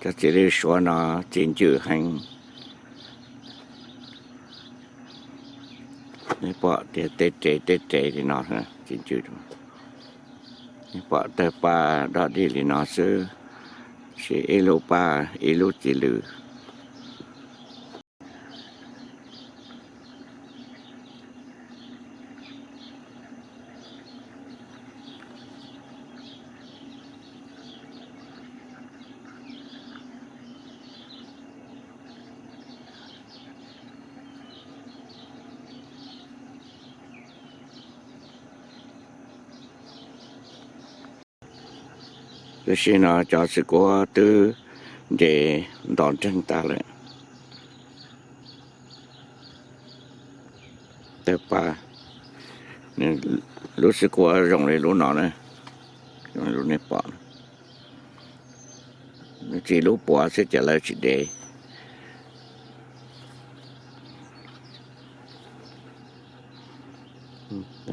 Cov txiv lws suav no txi ncw heev. Nej pom tias tej rev tej rev li no txi ncw. Nej pom tawg paj dog dig li no xwb, sis ib lub paj ib lub txiv lws. Tam sim no cov xwm kuab twb nce nto nreeg tag lawm. Tawg paj, lub xwm kuab zoo li lub no na, zoo li lub nej pom. Txi lub puav xwb ces lawv tsis dev.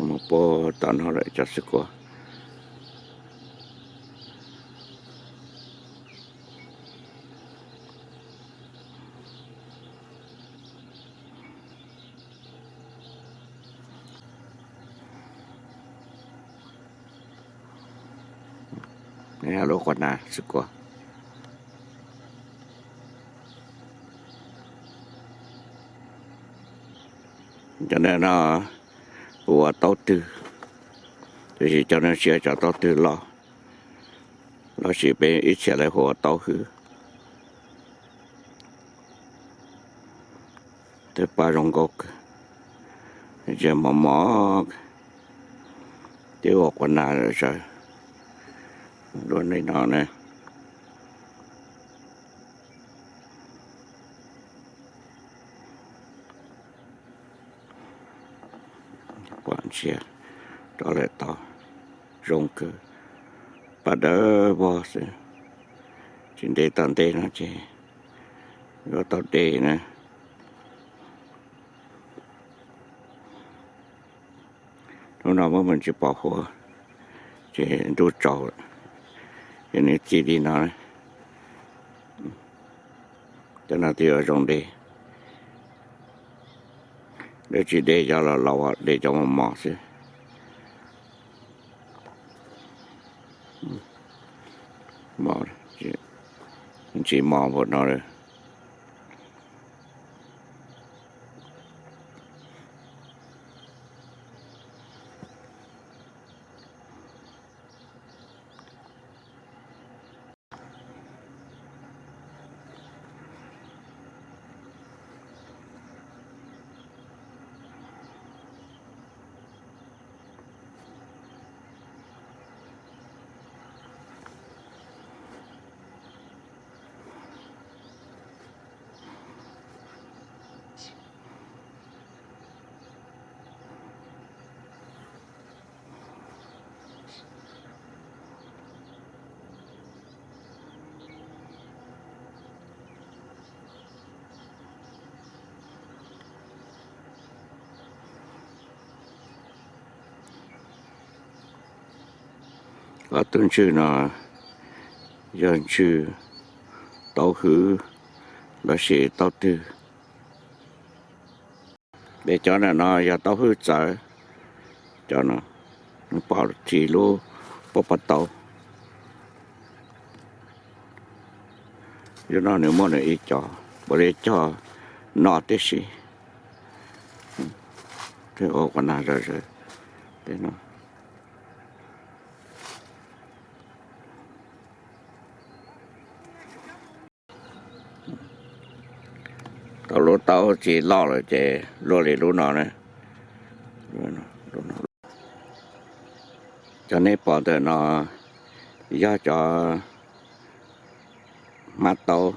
Mus puag tom no lawm cov xwm kuab. Lub quas nas xwm kuab. Cov no hu ua taub twg, tiam sis cov no tsis yog cov taub twg loj, lossis peb ib txhia lawv hu ua taub hwb. Tawg paj zoo nkauj kawg, ces mos mos, twb ua quas nas zawv luaj li no na. Pom ntsia rov lawm tau, zoo kawg, paj dawb vog xwb. Tsis ntev tom ntej no ces yuav tau de na. Hnub no muab mus tsis pom huav, ces ntuj tsaus, ces nws txi li no. Cov no twb yuav zoo de, lawv tsis de cov los laus, de cov mos mos xwb. Tsis mos npaum no lawm. Ob tug ntswg no yog ntswg taub hwb lossis taub twg. Ces cov ntawm no yog taub hwb txawv, cov no pom txi lub paj paj taub. Yog no nws muaj nws ib co, puav leej cog no tib si. Tej ua quas nas zawv zawv tej no. Tau lub taub txi loj lawm ces luaj li lub no na. Cov nej pom ntawm no yog cov hmab taub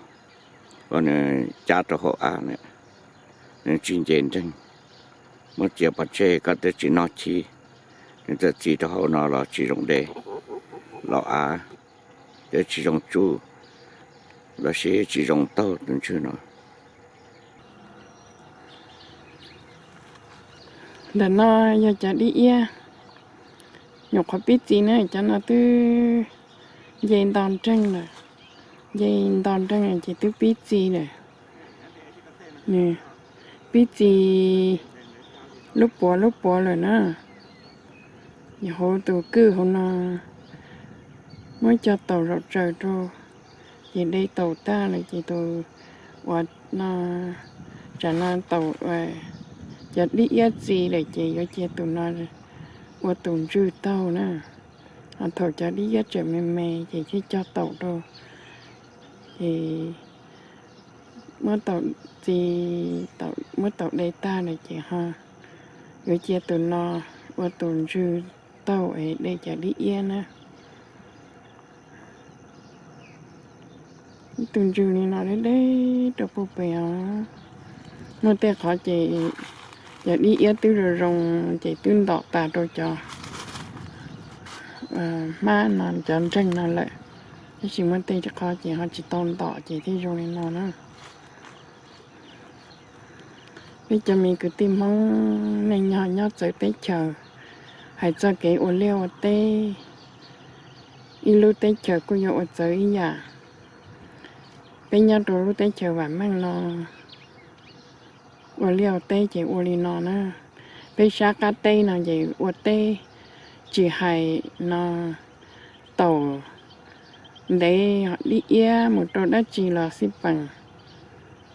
uas nws cab rau hauv av, nws tsis nce nreeg. Muab txiav pov tseg kom twb tsis noj chib, nws txawm txi rau hauv no los tsis zoo de, los av, twb tsis zoo tsuj lossis tsis zoo taug tus ntswg no. Ntawm no yog cov dib iab, nyuam qhuav pib txi na, cov no twb nce nto nreeg lawm. Nce nto nreeg ces twb pib txi lawm. Nws pib txi lub puav lub puav lawm na. Hauv tus kwj hauv no muab cov taum zaum tsaws rau, ces de taum tag lawm ces tus uas no, tsam no taum, cov dib iab txi lawm ces yuav cia tus no ua tus ntswg taug na. Ho thaum cov dib iab tseem me me ces thiaj cog taum rau. Ces muab taum txi, muab taum de tag lawm ces ho yuav cia tus no ua tus ntswg taug es de cov dib iab na. Ib tug ntswg li no deb deb rau puag pem os. Muaj tej qhov ces cov dib iab twb zoo zoo ces twb ntom tas rau cov hmab no, cov nreeg no lawm. Tab sis muaj tej qhov ces ho tsis tau ntom ces thiaj zoo li no na. Peb cov me kwv tij Hmoob neej nyob nyob txawv teb chaws, hais txog kev ua liaj ua teb, ib lub teb chaws kuj yuav ua txawv ib yam. Peb nyob rau lub teb chaws vam meej no, ua liaj ua teb ces ua li no na. Peb sab qab teb no ces ua teb tsis hais no taum ntev dib iab mus rau dab tsi los xij peem,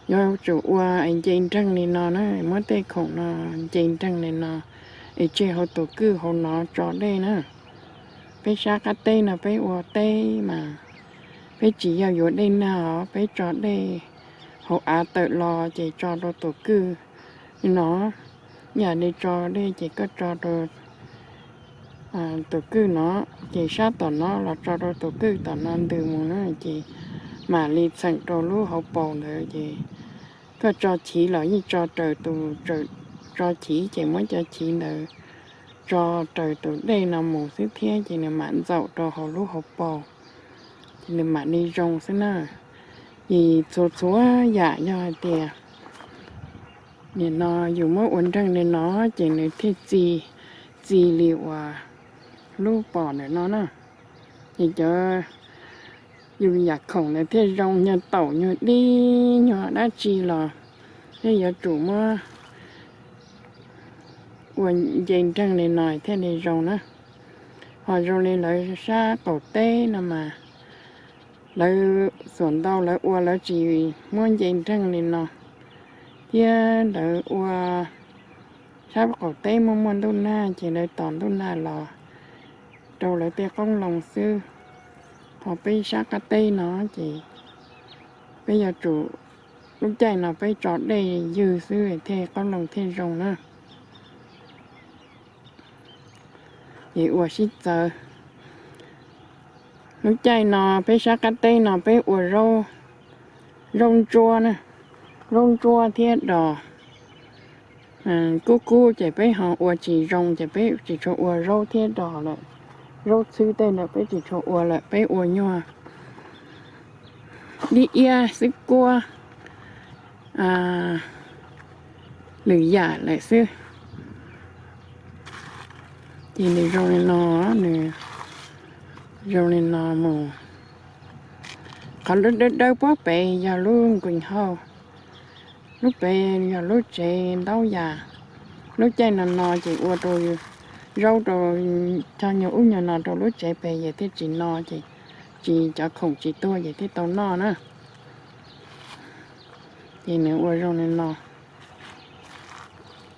yuav tsum ua es nce nreeg li no na, muab tej khoom no nce nreeg li no es tseg hauv tus kwj hauv no tso dej na. Peb sab qab teb no peb ua teb mas peb tsis yog yuav dej nag os, peb tso dej hauv av tawm los ces tso rau tus kwj li no. Yam li tso dej ces koj tso rau tus kwj no, ces sab tom no los tso rau tus kwj tom no ntws mus na, ces mam li txheem rau lub hauv paus ntawd. Ces koj tso chiv los yeej tso raws tus, tso chiv ces muab cov chiv ntawd tso raws tus dej no mus xwb thiab ces nws mam ntxaum rau hauv lub hauv paus, ces nws mam li zoo xwb na. Ces txhua txhua yam yog hais tias nim no yus muab ua nreeg li no ces nws thiaj txi, txi li uas lub pom ntawm no na. Ces cov yus yam khoom ntawd thiaj zoo, nyuag taum nyuag dib nyuag dab tsi los thiaj yuav tsum muab ua nce nreeg li no thiaj li zoo na. Ho zoo li lawv sab qaum teb no mas lawv xuam ntau lawv ua lawv tsis muab nce nreeg li no, thiab lawv ua sab qaum teb muaj muaj ntuj nag ces lawv tos ntuj nag los rau lawv tej qoob loo xwb. Ho peb sab qab teb no ces peb yuav tsum lub caij no peb tso dej ywg xwb thiaj qoob loo thiaj zoo na. Ces ua sib txawv. Lub caij no peb sab qab teb no peb ua zaub, zaub ntsuab na, zaub ntsuab thiab dos kub kub ces peb ho ua tsis zoo ces peb tsis tshua ua zaub thiab dos lawm. Zaub txhwb tej ntawd peb tsis tshua ua lawm, peb ua nyuag dib iab xwb kuab lwm yam lawm xwb. Ces nws zoo li no, nws zoo li no mus. Qhov dawb dawb pob pem yog lub nkuj hauj, lub pem yog lub tsev ntaub yas. Lub caij no no ces ua rau zaub rau cog nyuag ub nyuag no rau lub tsev pem ces thiaj tsis no ces tsis, cov khoom tsis tuag ces thiaj tau noj na. Ces nws ua zoo li no.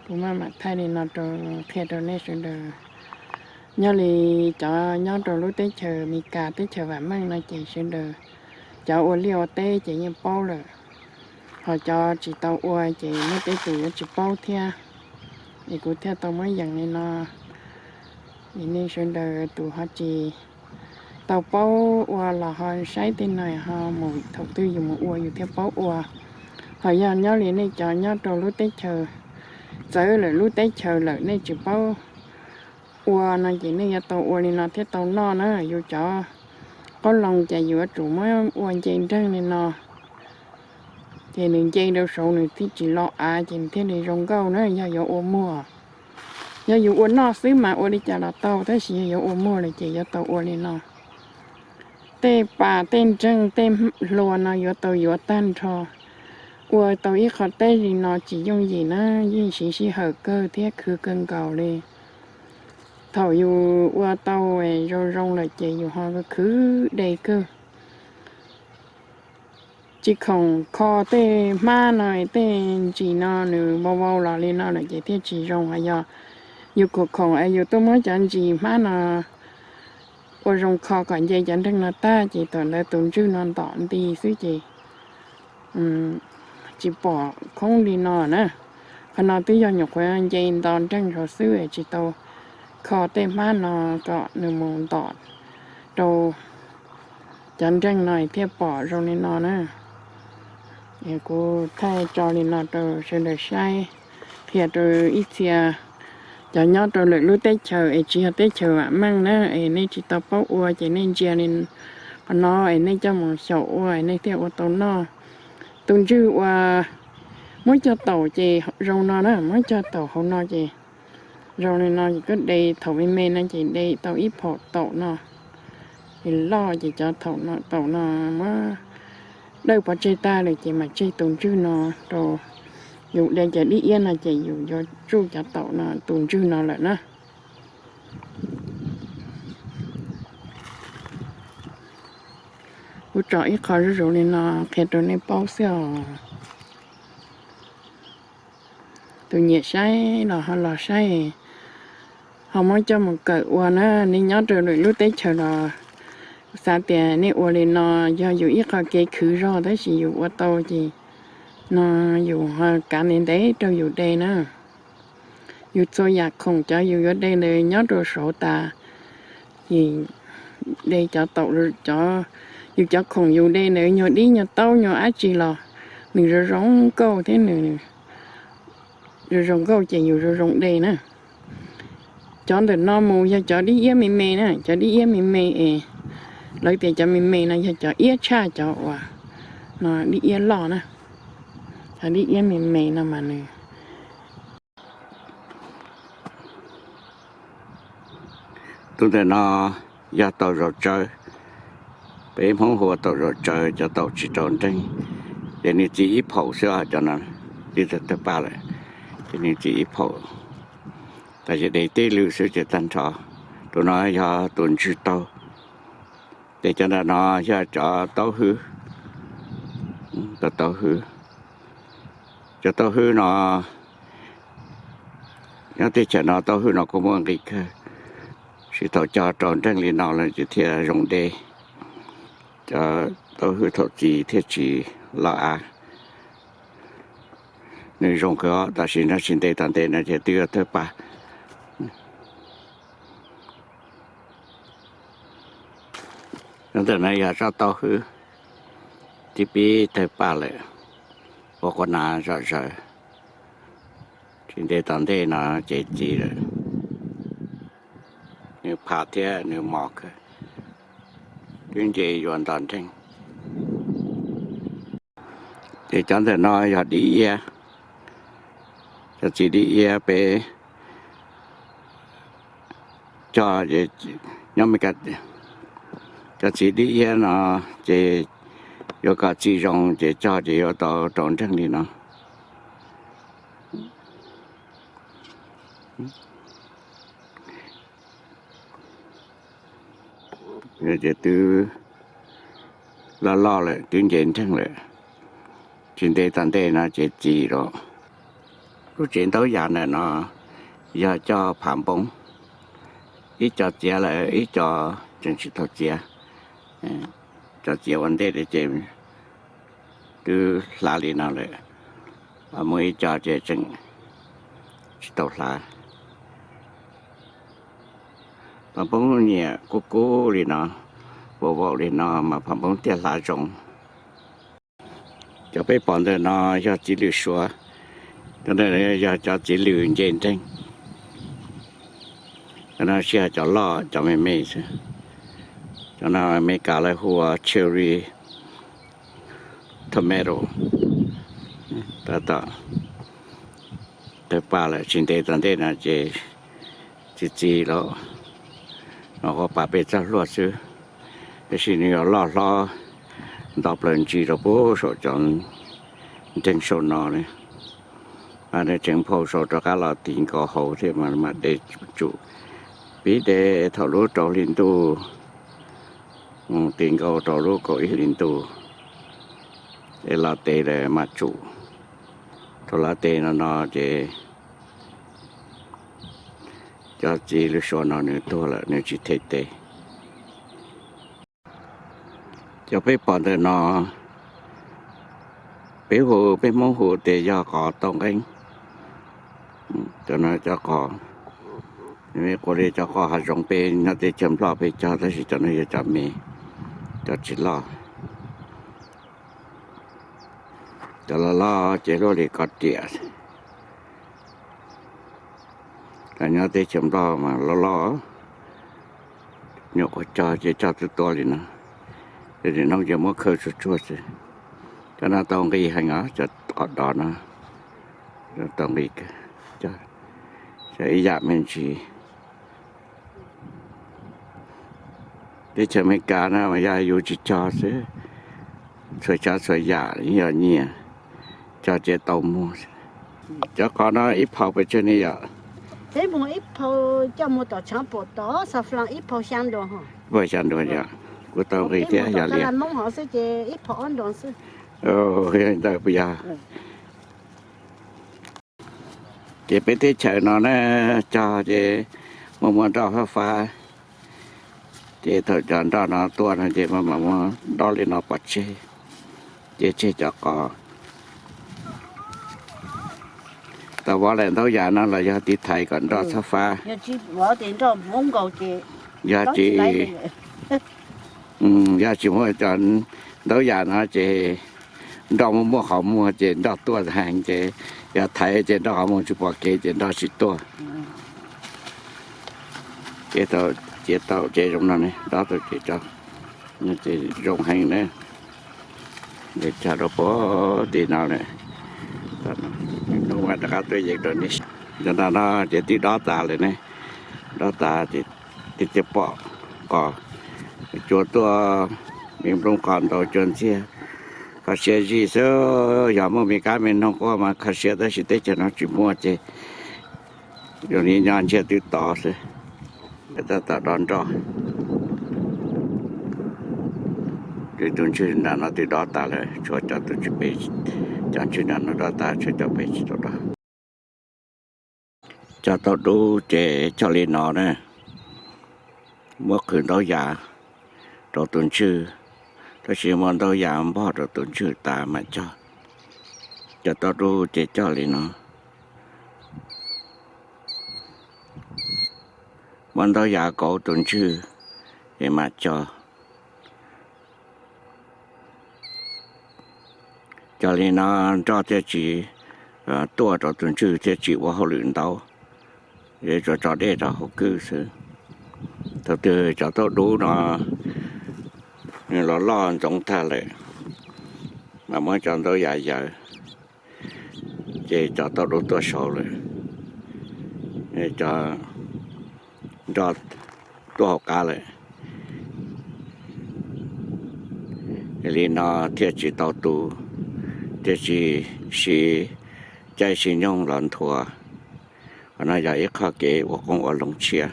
Kuv maj mam thaij li no rau qhia rau nej sawv daws. Nyob li cov nyob rau lub teb chaws Amelikas teb chaws vam meej no ces sawv daws, cov ua liaj ua teb ces yeej paub lawm. Ho cov tsis tau ua ces muaj tej tus yuav tsis paub thiab. Es kuv thiaj tau muab yees li no. Es nej sawv daws tus ho tsis tau paub ua los ho saib tej no ho mus thaum twg yus mus ua yus thiaj paub ua. Ho yog nyob li nej cov nyob rau lub teb chaws txawv lawm lub teb chaws lawm nej tsis paub ua no ces nej yuav tau ua li no thiaj tau noj na. Yus cov qoob loo ces yuav tsum muab ua nce nreeg li no. Ces nws nce rau saud nws thiaj tsis lo av ces nws thiaj li zoo nkauj na yog yuav ua muag. Yog yus ua noj xwb mas ua li cas los tau, tab sis yog yuav ua muag lawm ces yuav tau ua li no. Tej pas tej nreeg tej hlua no yuav tau yuav tag nrho. Ua tau ib qho teb li no tsis yooj yim na, yeej siv sij hawm kawg thiab khwv kawg nkaus li. Thaum yus ua tau zoo zoo lawm ces yus ho khwv de kawg. Tsis khoom kho tej hmab no tej ntsis no nws vau vau los li no lawm ces thiaj tsis zoo. Yog yus khoom khoom es yus tuaj muab cov ntsis hmab no ua zoo kho kom nce cov nreeg no tag ces thaum ntawd tus ntswg no ntom nti xwb ces tsis pom khoob li no na. Qhov no twb yog nyuam qhuav nce nto nreeg rau xwb tsis tau kho tej hmab no kom nws mus ntom rau cov nreeg no thiaj pom zoo li no na. Kuv thaij tso li no rau sawv daws saib, qhia rau ib txhia cov nyob rau lwm lub teb chaws es tsis yog teb chaws vam meej na es nej tsis tau paub ua ces nej ntsia li qhov no es nej coj mus xyaum ua es nej thiaj ua tau noj. Tus ntswg uas muab cog taum ces zoo no na, muab cog taum hauv no ces zoo li no ces koj de thaum me me no ces de tau ib phaum taum no. Ces loj ces cov thaum no taum no muab dawj pov tseg tag lawm ces mam tseg tus ntswg no rau. Yus de cov dib iab no ces yus yuav tsuj cov taum no tus ntswg no lawm na. Kuv tso ib qho zuj zus li no qhia rau nej paub xwb os. Tus nyiam saib los ho los saib, ho muab coj mus kawm ua na. Nej nyob rau lwm lub teb chaws los xav tias nej ua li no yog yus ib qho kev khwv zog tab sis yus ua tau ces no yus ho kav ntev ntev rau yus de na. Yus txhua yam khoom cov yus yuav de ntawd nyob rau saud tas, ces de cov taum, yus cov khoom yus de ntawd nyuag dib nyuag taub nyuag dab tsi los nws zoo zoo nkauj thiab nws zoo zoo nkauj ces yus zoo zoo de na. Cov ntawm no mus yog cov dib iab me me na, cov dib iab me me es lawv tias cov me me no yog cov iab tshaj cov uas no dib iab loj na. Cov dib iab me me no mas nws Tus ntawm no yog taum zaum tsawv, peb Hmoob hu ua taum zaum tsawv, cov taum tsis rau nreeg, ces nws txiv ib phaum xwb os, cov no txiv tawg paj lawm, ces nws txiv ib phaum, tab sis de tib lwm xwb ces tag nrho. Tus no yog tus ntswg taug, ces cov ntawm no yog cov taub hwb, taub hwb, cov taub hwb no nyob teb chaws no taub hwb no kuj muaj nqis kawg, tab sis thaum cog rau nreeg li no lawm ces thiaj zoo de. Cov taub hwb thaum txiv thiaj tsis loj av. Nws zoo kawg tab sis nws tsis ntev tom ntej no ces twb yuav tawg paj. Ntawm no yog tsob taub hwb tib pib tawg paj lawm, ua quas nav zom zaws, tsis ntev tom ntej no ces txiv lawm. Nws pham thiab nws mos kawg, twb nce yuav nto nreeg. Ces cov ntawm no yog dib iab, cov txiv dib iab peb cog, nyob Mes Kas, cov txiv dib iab no ces yuav kom txi zoo ces cog ces yuav tau rau nreeg li no. Ces twb loj loj lawm, twb nce nreeg lawm, tsis ntev tom ntej no ces txi lawm. Lub tsev ntaub yas ntawm no yog coj phav npoo, ib co txiav lawm, ib co tseem tsis tau txiav. Cov txiav ua ntej ces twb hlav li no lawm, muaj ib co ces tseem tsis tau hlav. Phav npoo nyiam kub kub li no, vau vau li no mas phav npoo thiaj hlav zoo. Cov peb pom ntawm no yog txiv lwm suav, cov ntawm no yog cov txiv lwm nce nreeg. Cov no tsis yog cov loj, cov me me xwb. Cov no Mes Kas lawv hu ua cherry tomato. Tab tom tawg paj lawm, tsis ntev tom ntej no ces txi txiv lawm, no ua pas pes txog hluas xwb. Tab sis nws yuav loj hlob nto plaws ntsis rau puag saum cov nreeg saum no ne. Nws tseem phau saud rov qab los tis nkaus hauv thiab mas mam de tsum. Pib de thaum lub rau hli ntuj, tis nkaus rau lub kaum ib hli ntuj, es los tes lawm mam tsum. Thaum los tes no no ces cov txiv lwm suab no nws tuag lawm nws tsis them tes. Cov peb pom ntawm no, peb hu, peb Hmoob hu tias yog qos tau nqeeb. Cov no cov qos, quas li cov qos hav zoov peb nyob teb chaws Nplog peb cog, tab sis cov no yog cov me, cov tsis loj. Cov loj loj ces luaj li ko riam. Cov nyob teb chaws Nplog mas loj loj, nyuam qhuav cog ces cog twb tuaj li no. Ces nim no ces muab khaws tsuag tsuag xwb. Cov no tau nqi heev os, cov qos dov no tau nqi, cov ib yam me ntsis. Teb chaws Amelikas na mas yog yus tsis cog xwb, txhua tsav txhua yam yeej yog nyiaj, cog ces tau muag. Cov qos no ib phau pes tsawg ne yom? Ib phau coj mus tom tshav puam tod, xav flan ib phau xya nduas. Ib phau xya nduas yom? Kuv tau nqi thiab yog li. Ib phau ob nduas xwb. Ntawd puas yog? Ces peb teb chaws no na, cog ces muaj muaj nroj fab fab, ces thaum cov nroj no tuaj no ces mam muab dob li no pov tseg, ces tseg cov qos. Tau vov lawm ntaub yas no los yog tiv thaiv kom nroj txhob fab. Yog tsis, yog tsis muaj cov ntaub yas no ces nroj muaj muaj qhov muag ces nroj tuaj heev, ces yog thaiv ces nroj qhov muag tsis pom kev ces nroj tsis tuaj. Ces tau, ces tau ces zoo no ne, dob tau ces tso, ces zoo heev na. Cog rau puag tim no lawm, hnub mam rov qab tuaj yees rau nej. Cov no no ces twb dob tas lawm ne, dob tas ces twb pom qos, cua tuaj, me nplooj qos ntau cua ntxiag, kho siab zij xwb. Yog muaj me kab me noog quaj mas kho siab, tab sis teb chaws no tsis muaj ces zoo li nyob ntsiag twb tod xwb. Tab tom dob nroj. Tus ntswg nram no twb dob tas lawm, tshuav cov tus, cov ntswg nram no dob tas, tshuav cov pem tsis tau dob. Cog tau dub ces cog li no na, muab qhwv ntaub yas rau tus ntswg, tab sis muab ntaub yas npog rau tus ntswg tas mam cog. Cog tau dub ces cog li no. Muab ntaub yas kauv tus ntswg es mam cog. Cog li no nroj thiaj tsis tuaj rau tus ntswg thiaj tsis ua hauj lwm ntau, tsuas tso dej rau hauv kwj xwb. Thaum twg cov tauj dub no nws los loj ntxoov tag lawm, mas muab cov ntaub yas yaws, ces cov tauj dub tuaj saud lawm, cov nroj tuaj hauv qab lawm. Li no thiaj tsis tau tu, thiaj tsis siv caij siv nyoog los nthuav. Qhov no yog ib qho kev ua qoob ua loo tshiab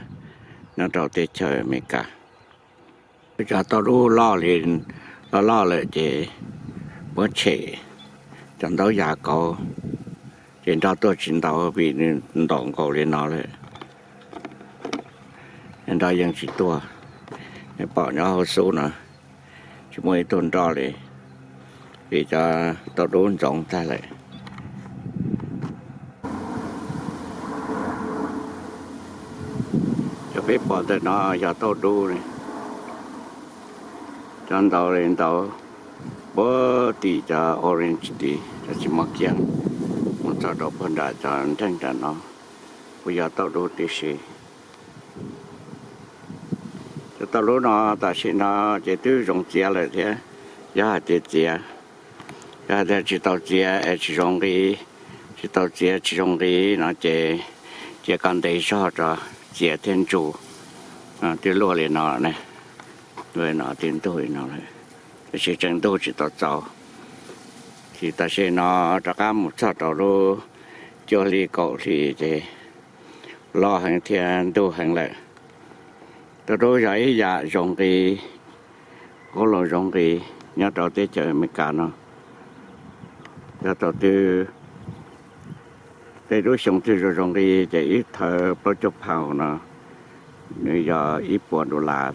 nyob rau teb chaws Amelikas. Cov tauj dub loj li, loj loj lawm ces muab tshem cov ntaub yas kauv, ces nroj tuaj tsis ntau vim nws ntaus nkaus li no lawm, nroj yeej tsis tuaj. Pom nyob hauv xub no tsis muaj ib tug nroj li, vim cov tauj dub ntxoov tag lawm. Cov peb pom ntawm no yog tauj dub, cov ntau li ntau, puag tim cov orange tid, cov tsis muaj kiag, mus txog rau puag nram cov nreeg nram no, kuj yog tauj dub tib si. Cov tauj dub no tam sim no ces twb zoo txiav lawm thiab. Yog hais tias txiav, yog hais tias tsis tau txiav es tsis zoo nqi, tsis tau txiav tsis zoo nqi no ces cia koj ntev zog tso, txiav thiaj ntsu. Twb luaj li no ne, No tib ntug li no lawm, tab sis tseem ntug tsis tau txaus. Ces tam sim no rov qab mus txog rau lub cuaj hli kaum hli ces loj heev thiab ntug heev lawm. Tus dub yog ib yam zoo nqi, qoob loo zoo nqi nyob rau teb chaws Amelikas no. Yog thaum twg tej dub xyoo twg zoo zoo nqi ces ib thawv plaub caug pound no nws yog ib puas dollar.